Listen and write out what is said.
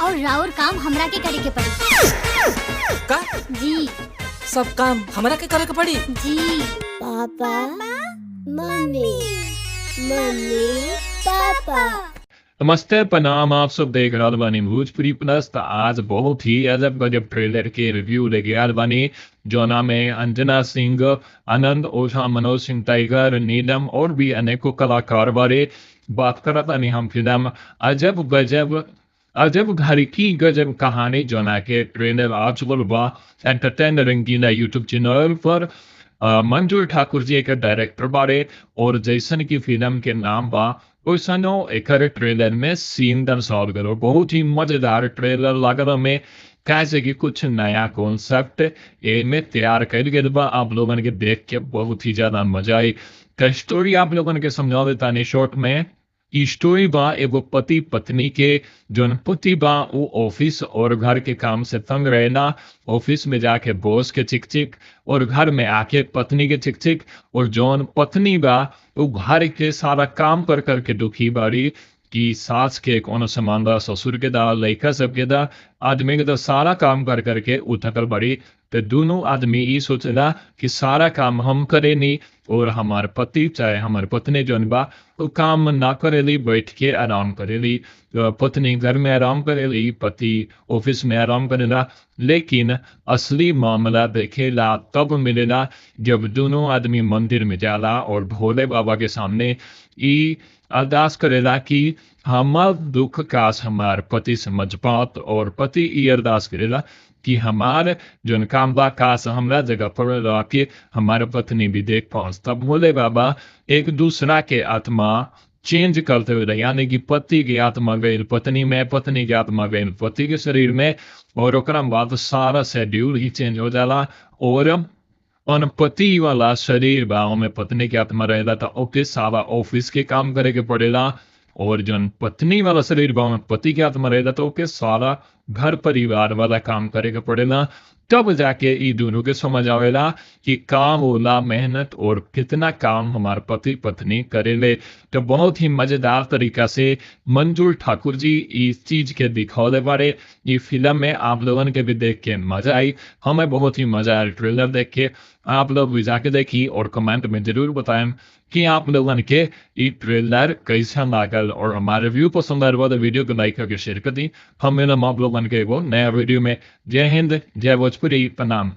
और राउर काम हमरा के करे के पड़ी। का? जी। सब काम हमरा के करे के पड़ी? जी। पापा, मम्मी, मम्मी, पापा। नमस्ते, प्रणाम। आप सब देख रहल बानी भोजपुरी प्लस। त आज बहुत ही अजब गजब ट्रेलर के रिव्यू लेके आयल बानी, जोना में अंजना सिंह, आनंद ओझा, मनोज सिंह टाइगर, नीलम और भी अनेकों कलाकार बारे बात करत तानी हम फिल्म अजब गजब अजब घर की गजब कहानी, जोना के ट्रेलर आ चुकल बा एंटरटेन रंगीला यूट्यूब चैनल पर। मंजूर ठाकुर जी एक डायरेक्टर बारे और जैसन की फिल्म के नाम बा, वैसनो एकर ट्रेलर में सीन दर्शावल गइल। बहुत ही मजेदार ट्रेलर लागल हमें, कैसे कि कुछ नया कॉन्सेप्ट एमे तैयार कइल गइल बा। आप लोगन के देख के बहुत ही ज्यादा मजा आई। त स्टोरी आप लोगन के समझा देतानी शॉर्ट में। ई स्टोरी बा एगो पति पत्नी के। जोन पति बा, उ ऑफिस और घर के काम से तंग रहेला। ऑफिस में जाके बॉस के चिक चिक और घर में आके पत्नी के चिक चिक। और जोन पत्नी बा, उ घर के सारा काम कर करके दुखी बाड़ी कि सास के कोनो सामान दा, ससुर के दा, लइका सबके दा, आदमी के दा, सारा काम कर करके उ थकल बाड़ी। तो दोनों आदमी ई सोचेला कि सारा काम हम करेनी और हमार पति चाहे हमार पत्नी जोन बा, उ काम ना करेली, बैठ के आराम करेली। तो पत्नी घर में आराम करेली, पति ऑफिस में आराम करेला। लेकिन असली मामला देखेला तब मिलेला जब दोनों आदमी मंदिर में जाला और भोले बाबा के सामने ई अरदास करेला कि हमार दुख काश हमार पति समझ पात और पति ई अरदास करेला कि हमार जोन काम बा, काश हमरा जगह पर रह के हमार पत्नी भी देख पास। तब भोले बाबा एक दूसरा के आत्मा चेंज करते हुए, यानी कि पति की आत्मा गई पत्नी में, पत्नी की आत्मा गई पति के शरीर में और ओकरा बाद सारा शेड्यूल ही चेंज हो जाला। और और पति वाला शरीर बा, ओमे पत्नी के आत्मा रहेला, तो ओके सारा ऑफिस के काम करे के पड़ेला और जोन पत्नी वाला शरीर बा, ओमे पति के आत्मा रहेला, तो ओके सारा घर परिवार वाला काम करे के पड़ेला। तब जाके ई दोनों के समझ आवेला कि काम होला मेहनत और कितना काम हमार पति पत्नी करेले। तो बहुत ही मजेदार तरीका से मंजूर ठाकुर जी इस चीज के दिखौले बारे ये फिल्म में। आप लोगन के भी देख के मजा आई, हमें बहुत ही मजा आया ट्रेलर देख के। आप लोग भी जाके देखी और कमेंट में जरूर बताएं कि आप लोगन के ई ट्रेलर कैसा लागल और हमारे रिव्यू पसंद आया तो वीडियो को लाइक करके शेयर कर दी। हम मिलम आप लोगन के एगो नया वीडियो में। जय हिंद, जय भोजपुरी, प्रणाम।